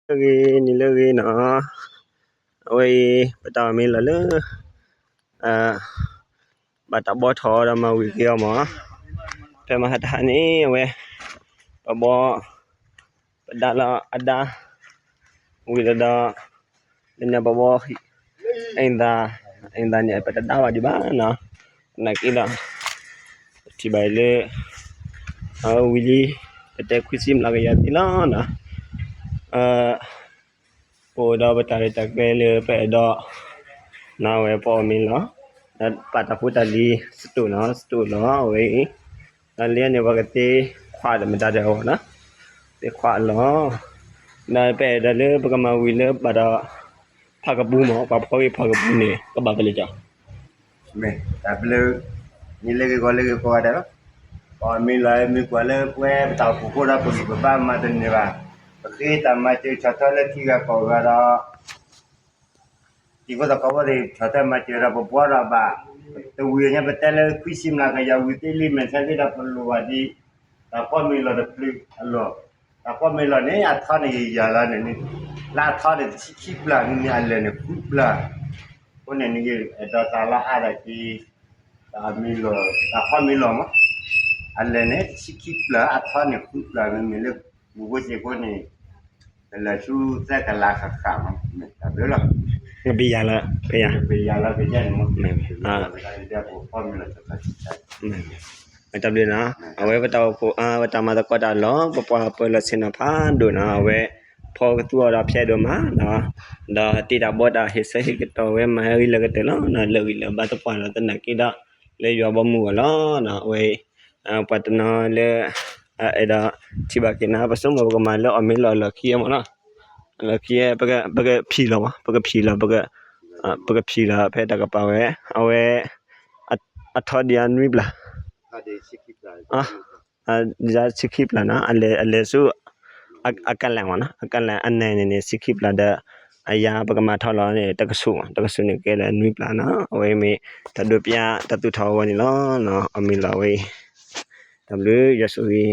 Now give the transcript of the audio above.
လၢဂ့ၤ နံၤလၢဂ့ၤနီၤ, အဝဲအံၤ ပတၢ်အီၣ်မ့ၤလီၢ်လၢ ဘၣ်တၢ်ဘှီထီၣ်ဒီးမၤဝံၤက့ၤအီၤမး, ဖဲမဟါတဟါန့ၣ် အဝဲ ပဘှီ ပဒါလီၤအဒါ ဝံၤလီၤဒီး လၢညါပဘှီ အသး အသးန့ၣ် ပတဒါဘၣ်ဒံးဘၣ်နီၤ, သနာ်က့ဒီး ပထံၣ်ဘၣ်အံၤလၢ အဝံၤလံ ပတဲခွံဆံမျးကယၤသ့လီၤနီၤ, ပအိၣ်ဒီးပတၢ်ရဲၣ်တၢ်ကျဲၤလၢပအဲၣ်ဒိး နီၤ အဝဲပအီၣ်မ့ၤလီၢ် ဒီးပာ်တၢ်ဖိတၢ်လံၤ စတိၣ်နီၤ စတိၣ်လီၤ အဝဲအံၤ, ဒီးလၢန့ၣ် ပှၤကသ့ခွးဒီးမတၤဒီးအဂီၢ်နီၤ, သ့ခွးလီၤ, ဒီးပအဲၣ်ဒိးလၢပကမၤဝံၤလၢဘၣ်ဒီး ဖးကပူၤမး ပှၤဖီဂ့ၤဖးကပူၤန့ၣ် ကဘၣ်ဖဲလဲၣ်ကီး မ့ၢ်တၢ်ဘျုး, နံၤလၢဂ့ၤ ဂီၤလၢဂ့ၤ ကိးဂၤဒဲးလီၤ, ပအီၣ်မ့ၤလီၢ်မ့ၢ်ကွၢ်လၢပဝဲပတၢ်အိၣ်ဖှိၣ်ဖိဒီးပဂံၢ်ပဘါမၤတန့ၢ်ဘၣ်, ပဃ့တၢ်မၤစၢၤဆီၣ်ထွဲလၢထံဂၤကီၢ်ဂၤဒီး တံၤဖိသကိးဖိသ့ၣ် ဆီၣ်ထွဲမၤစၢၤဒီးပဘှီဒီးဘၣ်, တဝံၤညါပတဲလၢခွံဆံမျးကယၤဝံၤသ့လံ မဲာ်ဆါသ့ဒီးပလိၣ်ဘၣ်ဒံး, တၢ်ဖီမ့ၤလီၢ်တဖျၢၣ်အလီၢ်, တၢ်ဖီမ့ၤလီၢ်န့ၣ် အထီန့ၣ်ယၤလီၤန့ၣ်, လၢအထီန့ၣ်တဆံခံပျၢ် မ့မ့ၢ်အလဲၢ်န့ၣ်ဃုပျၢ်, အဃိန့ၣ် နကအဲၣ်ဒိးသးလီအါဒၣ်က့ၤ တၢ်မ့ၤလီၢ် တၢ်ဖီမ့ၤလီၢ်မး, အလဲၢ်န့ၣ်တဆံခံပျၢ် အထီန့ၣ်ဃုပျၢ် မ့မ့ၢ်လၢမူဖိစ့ၢ်ဖိန့ၣ် ကလဲၤဆူသၢကလးဃၣ်ဃၣ်မး မ့ၢ်တၢ်ဘျုးလီၤ, ကပယၤလီၤ ကပယၤလီၤ ကယၤန့ၣ်မး တၢ်ဘျုးနီၤ, အဝဲပတၢ်အိၣ်ဖှိၣ် ပတၢ်မၤသကိးတၢ်လီၢ် ပပှၤပၢၤလီၢ်ဆ့ၣ်နီၤဖးဒိၣ်နီၤ အဝဲ ဖီကသူအီၤဒီးဖျဲးဒိၣ်မးနီၤ, ဒီးတ့တၢ်ဘှီတၢ်ဟ့ၣ်ဆၢဟ့ၣ်ကတီၢ်ဝဲ မၤဝဲဂ့ၤလၢကတၢၢ်လီၤ, လၢာ်ဂံၢ်လၢာ်ဘါသပှၢ်လီၤ သနာ်က့ဒီး လၢယွၤဘီမုၢ်အဂီၢ်လီၤ, အဝဲ ပှၤတနီၤလၢ အဲၣ်ဒိးထံၣ်ဘၣ်က့ၤနၤ ပဆိကမိၣ်ပကမၤလၢအီၣ်မ့ၤလီၢ်အလီၢ်ခံမးနီၤ, အလီၢ်ခံ ပကဖံးလီၤမး ပကဖံးလီၤ ပကဖံးလီၤဖဲတၢ်ကပၤဝဲ အဝဲ အထီဒံးအနွံပျၢ် ဒ်ဆံခံပျၢ်နီၤ အလဲၤဆူ အကလၢ်မးနီၤ အကလၢ်အနဲၣ်န့ၣ်န့ၣ် ဆံခံပျၢ်ဒီး အယၤပကမၤထီလီၤန့ၣ် တကဆူၣ်မး တကဆူၣ်န့ၣ် ကဲလၢအနွံပျၢ်နီၤ အဝဲမ့ၢ်တၢ်ဒိးပျၢ်တၢ်သူၣ်ထီၣ်အဂီၢ်န့ၣ်လီၤ, အီၣ်မ့ၤလီၢ်ဝဲအံၤ တၢ်ဘျုးယွၤဆိၣ်ဂ့ၤ